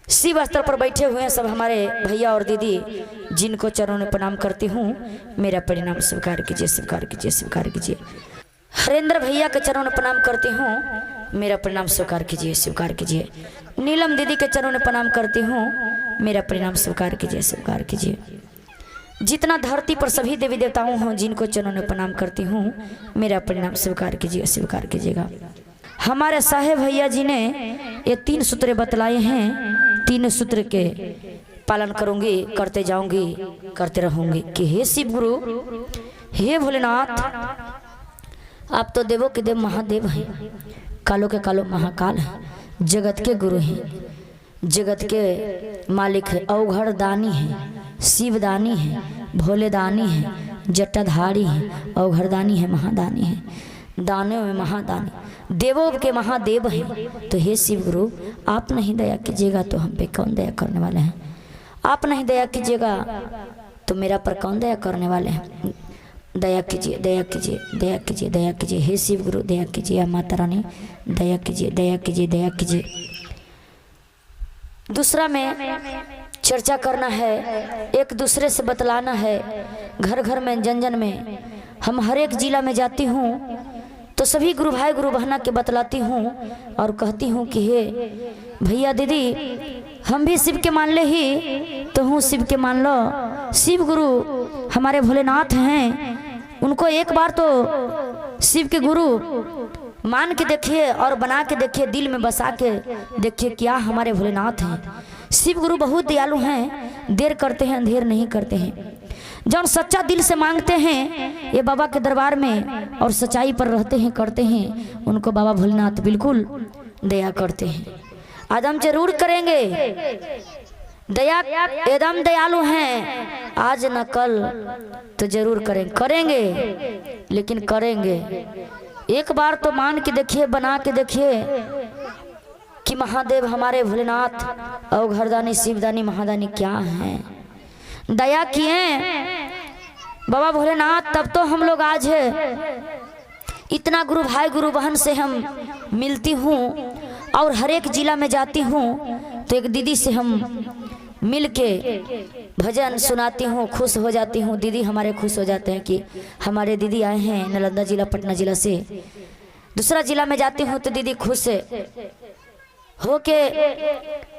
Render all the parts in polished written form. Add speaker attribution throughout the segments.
Speaker 1: शिव स्तर पर बैठे हुए हैं सब हमारे भैया और दीदी, जिनको चरणों में प्रणाम करती हूँ, मेरा परिणाम स्वीकार कीजिए, स्वीकार कीजिए, स्वीकार कीजिए। हरेंद्र भैया के चरणों में प्रणाम करती हूँ, मेरा प्रणाम स्वीकार कीजिए, स्वीकार कीजिए। नीलम दीदी के चरणों में प्रणाम करती हूँ, मेरा प्रणाम स्वीकार कीजिए, स्वीकार कीजिए। जितना धरती पर सभी देवी देवताओं हों, जिनको चरणों में प्रणाम करती हूँ, मेरा प्रणाम स्वीकार कीजिए, स्वीकार कीजिएगा। हमारे साहेब भैया जी ने ये 3 सूत्र बतलाए हैं, 3 सूत्र के पालन करूँगी, करते जाऊँगी, करते रहूँगी कि हे शिव गुरु, हे भोलेनाथ, आप तो देवों के देव महादेव हैं, कालों के कालो महाकाल हैं, जगत के गुरु हैं, जगत के मालिक हैं, अवघड़ दानी हैं, शिवदानी हैं, भोलेदानी हैं, जटाधारी हैं, अवघड़दानी है, महादानी हैं, दानों में महादानी, देवों के महादेव हैं। तो हे शिव गुरु, आप नहीं दया कीजिएगा तो हम पे कौन दया करने वाले हैं? आप नहीं दया कीजिएगा तो मेरा पर कौन दया करने वाले हैं? दया कीजिए, दया कीजिए, दया कीजिए, दया कीजिए। हे शिव गुरु दया कीजिए, माता रानी दया कीजिए, दया कीजिए, दया कीजिए। दूसरा में चर्चा करना है, एक दूसरे से बतलाना है, घर घर में, जन जन में। हम हर एक जिला में जाती हूँ तो सभी गुरु भाई गुरु बहना के बतलाती हूँ और कहती हूँ कि हे भैया दीदी, हम भी शिव के मान ले ही तो हूँ, शिव के मान लो। शिव गुरु हमारे भोलेनाथ हैं, उनको एक बार तो शिव के गुरु मान के देखिए और बना के देखिए, दिल में बसा के देखिए क्या हमारे भोलेनाथ हैं। शिव गुरु बहुत दयालु हैं, देर करते हैं अंधेर नहीं करते हैं। जब सच्चा दिल से मांगते हैं ये बाबा के दरबार में और सच्चाई पर रहते हैं, करते हैं, उनको बाबा भोलेनाथ बिल्कुल दया करते हैं। आदम जरूर करेंगे दया, एकदम दयालु हैं, आज न कल तो जरूर करेंगे, करेंगे, लेकिन करेंगे। एक बार तो मान के देखिए, बना के देखिए कि महादेव हमारे भोलेनाथ और घरदानी शिवदानी महादानी क्या हैं। दया किए बाबा भोलेनाथ, तब तो हम लोग आज है इतना गुरु भाई गुरु बहन से हम मिलती हूँ और हर एक जिला में जाती हूँ तो एक दीदी से हम मिल के भजन सुनाती हूँ, खुश हो जाती हूँ। दीदी हमारे खुश हो जाते हैं कि हमारे दीदी आए हैं नालंदा जिला, पटना जिला से। दूसरा जिला में जाती हूँ तो दीदी खुश हो के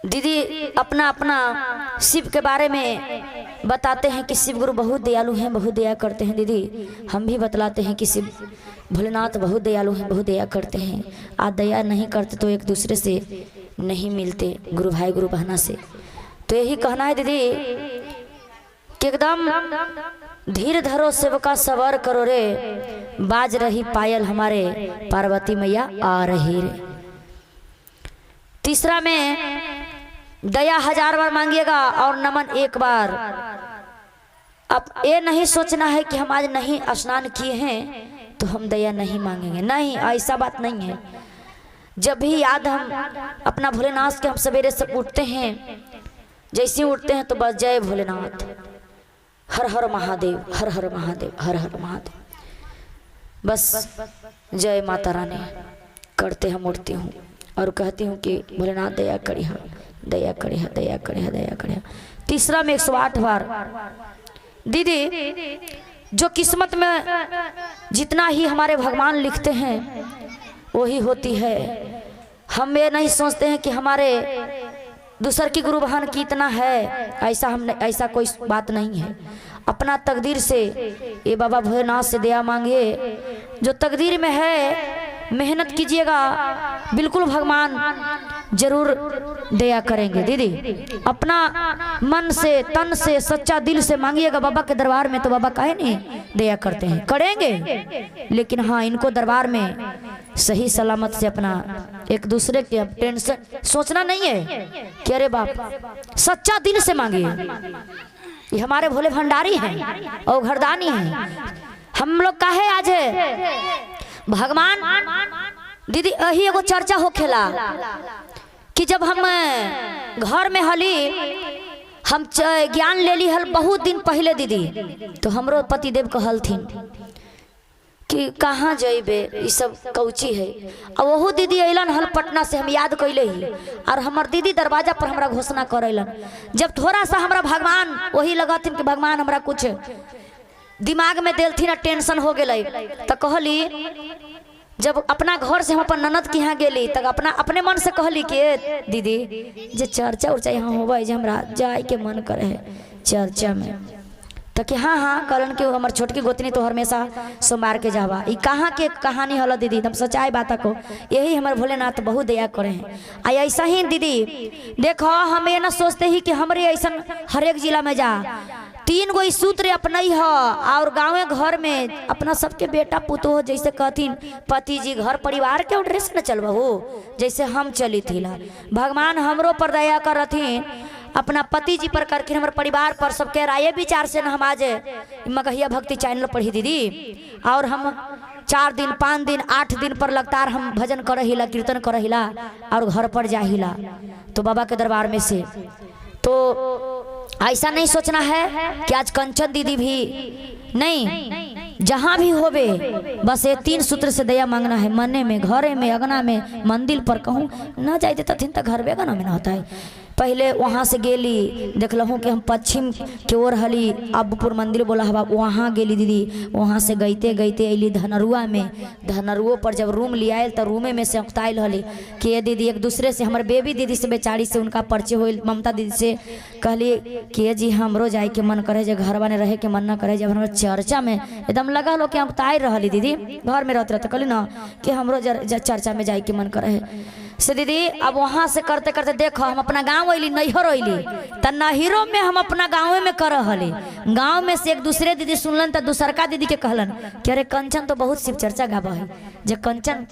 Speaker 1: दीदी अपना अपना शिव के बारे में बताते हैं कि शिव गुरु बहुत दयालु हैं, बहुत दया करते हैं। दीदी हम भी बतलाते हैं कि शिव भोलेनाथ बहुत दयालु हैं, बहुत दया करते हैं। आज दया नहीं करते तो एक दूसरे से नहीं मिलते, गुरु भाई गुरु बहना से। तो यही कहना है दीदी कि एकदम धीर धरो सेवका सवर करो रे, बाज रही पायल हमारे पार्वती मैया आ रही रे। तीसरा में दया 1000 बार मांगिएगा और नमन 1 बार। अब ये नहीं सोचना है कि हम आज नहीं स्नान किए हैं तो हम दया नहीं मांगेंगे, नहीं, ऐसा बात नहीं है। जब भी याद हम अपना भोलेनाथ के, हम सवेरे से उठते हैं, जैसे ही उठते हैं तो बस जय भोलेनाथ, हर हर महादेव, हर हर महादेव, हर हर महादेव, बस जय माता रानी करते हम उठती हूँ और कहती हूँ कि भोलेनाथ दया करिहा, दया करिहा, दया करिहा, दया करिहा। तीसरा में 108 बार दीदी, जो किस्मत में जितना ही हमारे भगवान लिखते हैं वही होती है। हम ये नहीं सोचते हैं कि हमारे दूसर की गुरु बहन की इतना है, ऐसा हमने, ऐसा कोई बात नहीं है। अपना तकदीर से ये बाबा भोलेनाथ से दया मांगिए, जो तकदीर में है मेहनत कीजिएगा, बिल्कुल भगवान जरूर दया करेंगे। दीदी अपना मन से, तन से, सच्चा दिल से मांगिएगा बाबा के दरबार में तो बाबा काहे नहीं दया करते हैं, करेंगे। लेकिन हाँ, इनको दरबार में सही सलामत से अपना एक दूसरे के टेंशन सोचना नहीं है कि अरे बाप, सच्चा दिल से मांगिए। ये हमारे भोले भंडारी हैं और घरदानी हैं। हम लोग काहे आज है भगवान दीदी यही एगो चर्चा हो खेला कि जब हम घर में हली, हम ज्ञान ले ली हल बहुत दिन पहले दीदी, तो हमरो पतिदेव कहलथिन कि कहाँ जइबे, ई सब कौची है। आ वहू दीदी अइलन हल पटना से, हम याद कैले ही, और हमर दीदी दरवाजा पर हमरा घोषणा करैलन। जब थोड़ा सा हमरा भगवान वही लगथिन कि भगवान हमरा कुछ दिमाग में देलथिन आ टेंशन हो गेलै, तो कहली जब अपना घर से हम अपन ननद के यहाँ गेली तब अपना अपने मन से कहली कि ए दीदी जे चर्चा उर्चा यहाँ होबै जे हमरा जाए के मन करे है चर्चा में, तो कि हाँ हाँ कहलन कि हमर छोटकी गोतनी तो हमेशा सोमवार के जावा। ई कहाँ के कहानी हल दीदी, हम सच्चाई बात को यही हमर भोलेनाथ बहुत दया करे हैं। आ ऐसा ही दीदी देखो, हम ये ना सोचते ही कि हमरे ऐसा हरेक जिला में जा, 3 गो सूत्र अपनई ह और गाँवे घर में अपना सबके बेटा पुतोह जैसे कहथिन पति जी घर परिवार के ड्रेस न चलबहू जैसे हम चली थी। भगवान हमरो पर दया करथिन, अपना पति जी पर करखिन, हमर परिवार पर सबके राय विचार से न हम आज मगहिया भक्ति चैनल पर ही दीदी, और हम 4 दिन 5 दिन 8 दिन पर लगातार हम भजन कर हिला, कीर्तन कर हिला और घर पर जा हिला तो बाबा के दरबार में से। तो ऐसा नहीं सोचना है कि आज कंचन दीदी भी नहीं, जहाँ भी होबे बस ये 3 सूत्र से दया मांगना है, मने में, घरे में, अगना में, मंदिर पर कहूँ न जाए देता तो घर अगना में न होता है। पहले वहाँ से गेली देखलहूँ कि हम पश्चिम के ओर हली अबपुर मंदिर बोला हवा, वहाँ गेली दीदी। वहाँ से गईते गईते अली धनरुआ में, धनरुओ पर जब रूम लियाल तो रूमे में से उकताइल हली कि ये दीदी एक दूसरे से हमर बेबी दीदी से बेचारी से उनका परिचय होल, ममता दीदी से कहली कि ये जी हमरो जाए के मन करे, जे घर बने रहे के मन न करे, जब हमारे चर्चा में एकदम लगा लो कि हम उकताइल रहली दीदी घर में रहते रहते, कहली ना कि हमरो चर्चा में जाए के मन करे से दीदी। अब वहाँ से करते करते देखो हम अपना गाँव अली, नैहर अली, त नैहरों में हम अपना गाँव में कर हली। गाँव में से एक दूसरे दीदी सुनलन त दूसरका दीदी के कहलन कि अरे कंचन तो बहुत शिव चर्चा गावा है, जे कंचन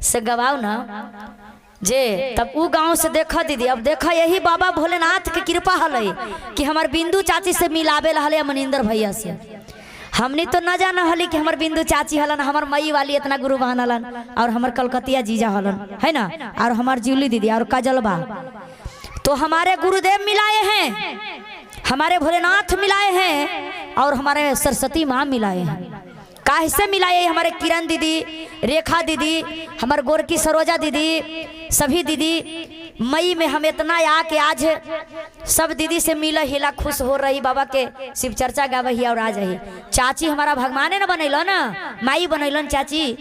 Speaker 1: से गवाओ ना जे, तब उ गाँव से देखा दीदी। अब देखा यही बाबा भोलेनाथ के कृपा हलै कि हमार बिंदु चाची से मिलावे हले मनिंदर भैया से। हमने तो न जाना हली कि हमार बिंदु चाची हलन, हमार मई वाली इतना गुरु बहन हलन, और हमार कलकतिया जीजा हलन है ना, और हमार जूली दीदी और काजलबा, तो हमारे गुरुदेव मिलाए हैं, हमारे भोलेनाथ मिलाए हैं और हमारे सरस्वती माँ मिलाए हैं। काहे से मिलाए? हमारे किरण दीदी, रेखा दीदी, हमारे गोरकी सरोजा दीदी, सभी दीदी मई में हम इतना आके आज सब दीदी से मिला हिला खुश हो रही, बाबा के शिव चर्चा गावही और आज रही। चाची हमारा भगवाने न बनैलो ना, माई बनैलन चाची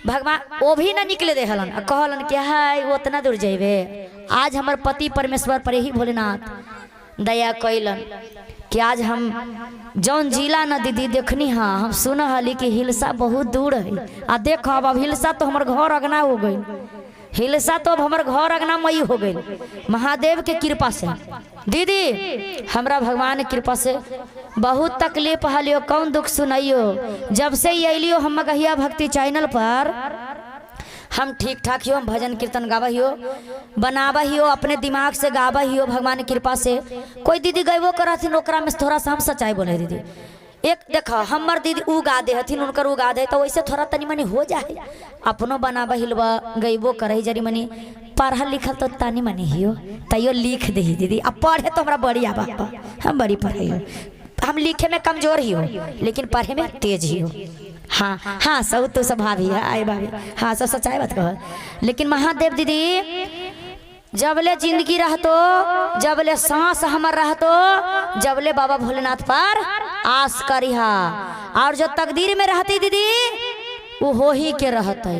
Speaker 1: भगवान, वो भी न निकले दे हलन, कहलन कि हाय वो उतना दूर जेबे। आज हमार पति परमेश्वर पर ही भोलेनाथ दया कैलन कि आज हम जौन जिला न दीदी देखनी, हाँ हम सुन हली कि हिलसा बहुत दूर है, आ देखो अब हिलसा तो हमार घर अगना हो गई, हिलसा तो अब हमार घर अगना मई हो गई महादेव के कृपा से। दीदी हमरा भगवान के कृपा से बहुत तकलीफ हलियो, कौन दुख सुनाइयो। जब से अलियो हम मगहिया भक्ति चैनल पर हम ठीक ठाक हियो, हम भजन कीर्तन गावा हियो, बनावा हियो, अपने दिमाग से गावा हियो भगवान की कृपा से। कोई दीदी गैबो करथिन ओकरा में थोड़ा सा हम सच्चाई बोले दीदी, एक देखो हमर दीदी उ गा दे हथिन, उनकर उ गा दे तो वैसे थोड़ा तनी मनी हो जाए, अपनो बनावा हिलवा गैबो करे जरी मनी, पढ़ल लिखल तो तनी मनी हियो तैयो लिख दे दीदी। अब पढ़े तो हमरा बड़ी आबा, हम बड़ी पढ़े, हम लिखे में कमजोर हियो लेकिन पढ़े में तेज हियो। हाँ हाँ सब तो सब भाभी है, आए भाभी, हाँ सब सच्चाई बात कहो। लेकिन महादेव दीदी जबले जिंदगी रहतो, जबले सांस हमर रहतो, जबले बाबा भोलेनाथ पर आस करिहा, और जो तकदीर में रहती दीदी वो हो ही के रहते,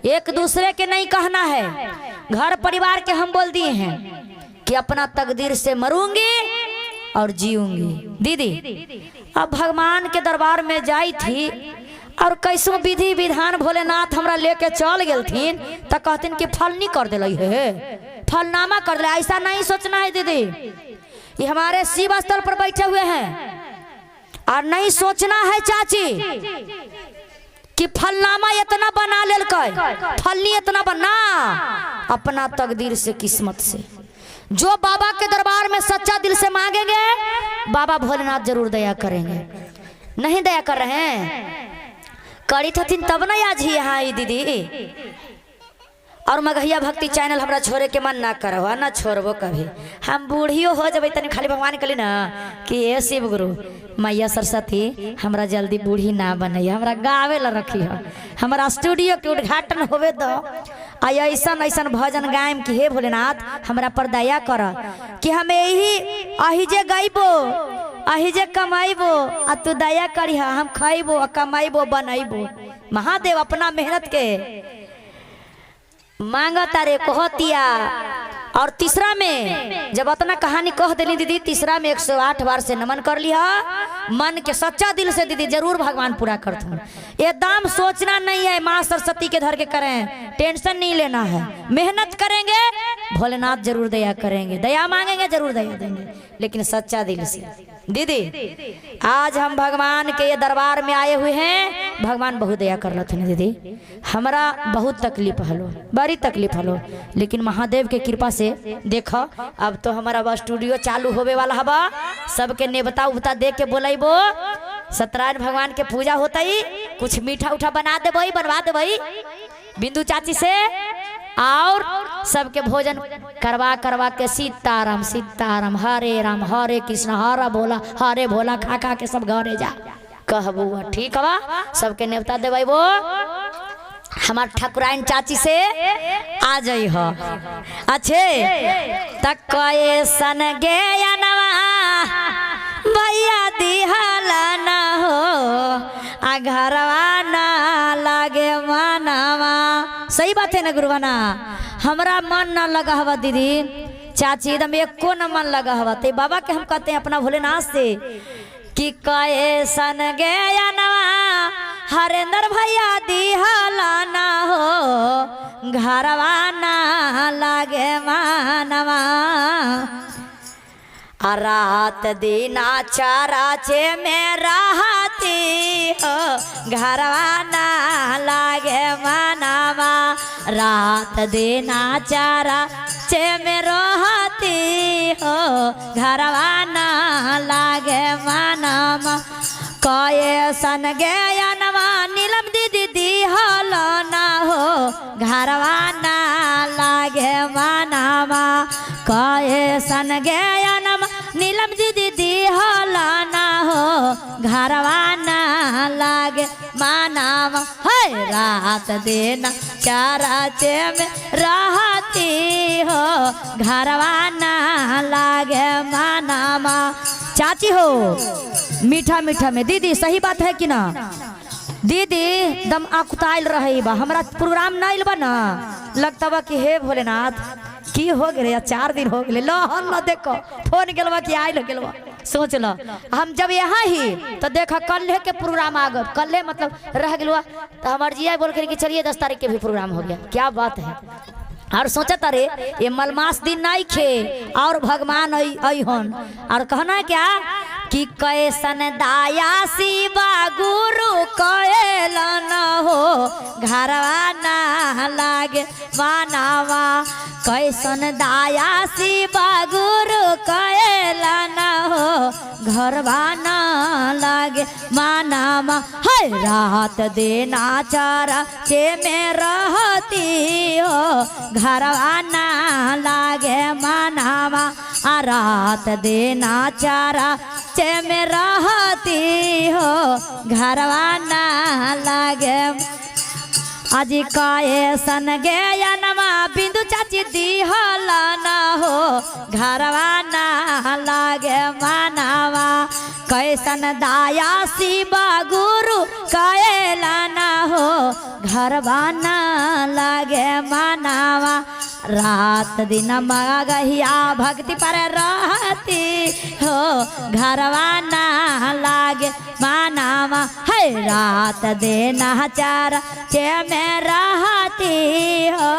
Speaker 1: एक दूसरे के नहीं कहना है। घर परिवार के हम बोल दिए हैं कि अपना तकदीर से मरूंगी और जीऊंगी दीदी। अब भगवान के दरबार में जाई थी और कैसो विधि विधान भोलेनाथ हमरा लेके चल गेलथिन तो कहथिन कि फल नहीं कर दिल है, फलनामा कर दिल। ऐसा नहीं सोचना है दीदी, ये हमारे शिव स्थल पर बैठे हुए हैं। और नहीं सोचना है चाची कि फलनामा इतना बना लेल, फलनी इतना बना, अपना तकदीर से किस्मत से जो बाबा के दरबार में सच्चा दिल से मांगेंगे बाबा भोलेनाथ जरूर दया करेंगे। नहीं दया कर रहे हैं, करी थथिन तब ना आज ही यहाँ आई दीदी। और मगहिया भक्ति चैनल हमरा छोड़े के मन ना करो, ना छोड़बो कभी। हम बूढ़ियो हो जबै तनी खाली भगवान कहली ना कि हे शिव गुरु मैया सरस्वती हमरा जल्दी बूढ़ी ना बनैया, हमरा गावे ला रखी है, हमरा स्टूडियो के उद्घाटन होवे दो, आ ऐसन ऐसन भजन गायम कि हे भोलेनाथ हमरा पर दया कर कि हम यही अही जे गइबो अही जे कमाइबो, आ तू दया करी हम खइबो आ कमाइबो बनैबो। महादेव अपना मेहनत के मांगता रे कहतिया। और तीसरा में जब अतना कहानी कह देली दीदी, तीसरा में 108 बार से नमन कर लिया मन के सच्चा दिल से दीदी, जरूर भगवान पूरा करथुन। ये दाम सोचना नहीं है, माँ सरस्वती के धर के करें, टेंशन नहीं लेना है, मेहनत करेंगे भोलेनाथ जरूर दया करेंगे, दया मांगेंगे जरूर दया देंगे, लेकिन सच्चा दिल से। दीदी आज हम भगवान के ये दरबार में आए हुए हैं, भगवान बहुत दया कर रहे थे दीदी। हमारा बहुत तकलीफ हलो, बड़ी तकलीफ हलो, लेकिन महादेव के कृपा से देखो अब तो हमारा बस स्टूडियो चालू होवे वाला हवा, सबके नेवता उबता दे के बोलेबो, सत्यनारायण भगवान के पूजा होता ही, कुछ मीठा उठा बना देबई, बनवा देबई बिंदु चाची से, और सबके भोजन करवा करवा के सीताराम सीताराम हरे राम हरे कृष्ण हरा भोला हरे भोला खा खा के सब घरे जा कहबू। ठीक हवा, सबके नेवता देबै वो हमार ठाकुराइन चाची से आ जाई हो। अच्छे तक सन गे भैया दिहला ना हो, आ घरवा ना लागे मानवा। सही बात है ना गुरुवाना, हमरा मन ना लगा हवा दीदी चाची, एकदम एको न मन लगा हवा। ते बाबा के हम कहते हैं अपना भोलेनाथ से कि कहे सन गे हरेंद्र भैया दिहला ना हो, घरवा ना लागे मानवा। रात दिना चारा चे में रहती हो, घरवा ना लागे मानवा। रात दिना चारा चे में रहती हो, घरवा ना लागे मानवा। कये सन गे अनवा नीलम दीदी दिहल ना हो, घरवा ना लागे मानवा। कये सन गे अनवा नीलम दीदी दिहल ना हो, घरवा ना लागे मानवा। है रात दिन चारा चे में रहती हो, घरवा ना लागे मानवा। चाची हो मीठा मीठा में दीदी, सही बात है कि ना दीदी? दम अकुताइल रहे बा, हमरा प्रोग्राम ना आइल बा ना, लगता बा कि हे भोलेनाथ की हो गए, 4 दिन हो गए, लो हल्ला देखो फोन गेलवा कि आइल गेलवा। सोच लो हम जब यहाँ ही तो देखा कल के प्रोग्राम आ गए, कल मतलब रह गलवा, तो हमारे जिया बोल के चलिए 10 तारीख के भी प्रोग्राम हो गया। क्या बात है। और सोचा रे ये मलमास दिन नहीं खे और भगवान अहन। और कहना क्या कि कैसन दाया शिवा गुरु कैलन हो, घरवा ना लागे मानवा। कैसन दाया शिवा गुरु कैलन हो, घरवा ना लागे मानवा। है रात दिन चारा चे में रहती हो, घरवा ना लागे मानवा। रात दिन चारा चे में रहती हो, घरवा ना लागे। आज काए सन गे अनवा बिंदु चाची दिहल ना हो, घरवा ना लागे मानवा। कैसन दाया शिवा गुरु कैला ना हो, घरवा ना लागे मानवा। रात दिन मगहिया भक्ति पर रहती हो, घरवा ना लागे मानवा। है रात दिन चार चे में रहती हो,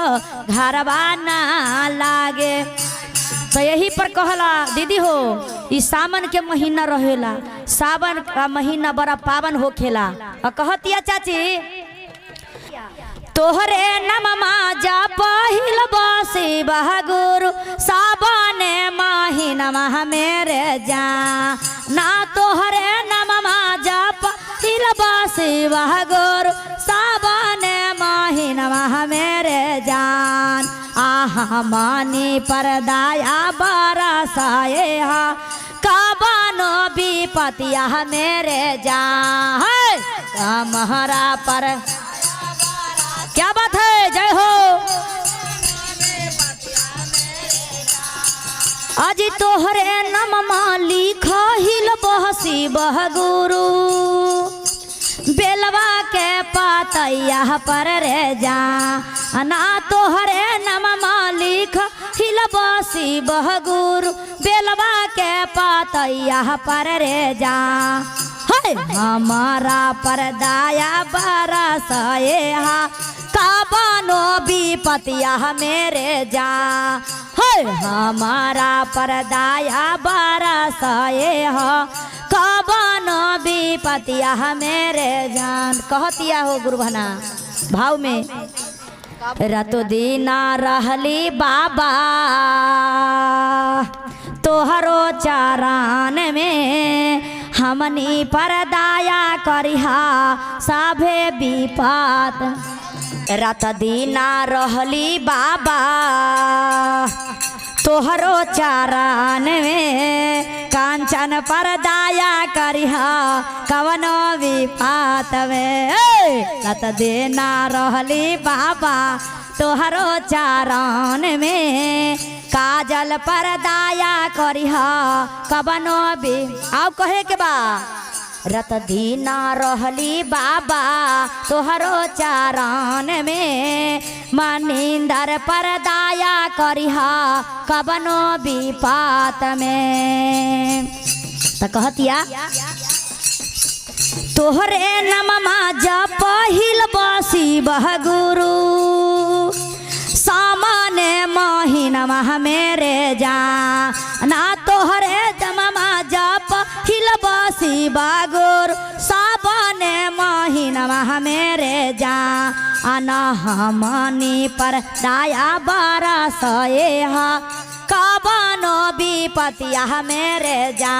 Speaker 1: घरवा ना लागे। तो यही पर कहला दीदी हो, इस सावन के महीना रहेला, सावन का महीना बड़ा पावन होखेला। और कहतिया चाची तोहरे नममा जा पहिल बसी बहगुरु, सावने महीनमा मेरे जा ना। तोहरे नममा जा पहिल बसी बहगुरु, सावने महीनमा मेरे जान। आहा मानी पर दाया बरसाए हा कबनो विपतिया मेरे जान। कमहरा पर क्या बात है, जय हो। आज तोहरे नममा लिखिल बहसी बह गुरु बेलवा के पातैया पर रे जा। ना तोहरे नममा लिखिल बहसी बह गुरु बेलवा के पातैया पर रे जा। है हमारा पर दाया बरसाए हा कबनो विपतिया मेरे जा। है हमारा पर दाया बरसाए हा कबनो विपतिया मेरे जान। कहतिया हो गुरु बहना भाव में, रातो दीना रहली बाबा तोहरो चरण में, हमनी पर दाया करिहा साभे विपत। रात दीना रहली बाबा तोहरो चरण में, कांचन पर दाया करिहा कवनो विपात में। रात दीना रहली बाबा तोहरो चरण में, काजल पर दाया करिहा कवनो भी। आओ कहे के बा, रत दीना रहली बाबा तोहरो चरण में, मनिंदर पर दाया करिहा कबनो विपात में। त कहतिया तोहरे नममा जप हिल बसी बह गुरु सामाने महीनमा मेरे जा। ना तोहरे जममा जप हिल बसी बागुर सावने महीनमा मेरे जा। आना हमनी पर दाया बरसाए हा कबनो विपतिया मेरे जा।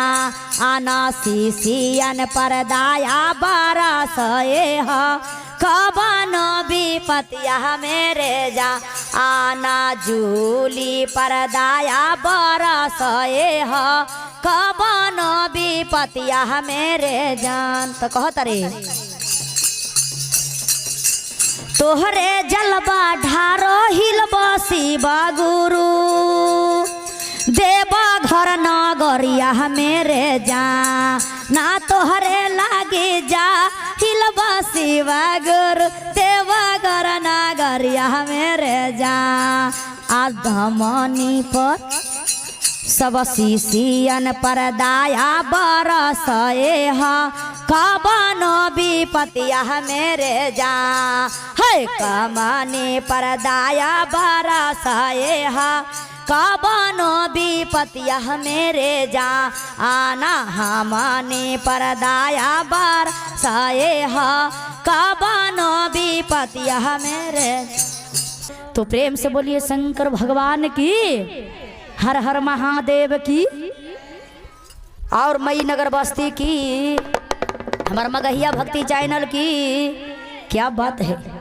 Speaker 1: आना सीसियन पर दाया बरसाए हा कबनो विपतिया मेरे जा। आना जूली पर दाया बरसाए हा कबनो विपतिया मेरे जान। तो कहत रे तोहरे जलवा ढारो हिल बसी बागुरु देवा घर नगरिया मेरे जा। ना तोहरे लागे जा हिल बसी बागुरु देवा घर नगरिया मेरे जा। आधमनी पर सब सीसियन पर दाया बरसाए हा कबनो विपतिया मेरे जा। है कमनी पर दाया बरसाए हा कबनो विपतिया मेरे जा। आना हमनी पर दाया बरसाए हा कबनो विपतिया मेरे। तो प्रेम से बोलिए शंकर भगवान की, हर हर महादेव की, और मई नगर बस्ती की, हमार मगहिया भक्ति चैनल की। क्या बात है।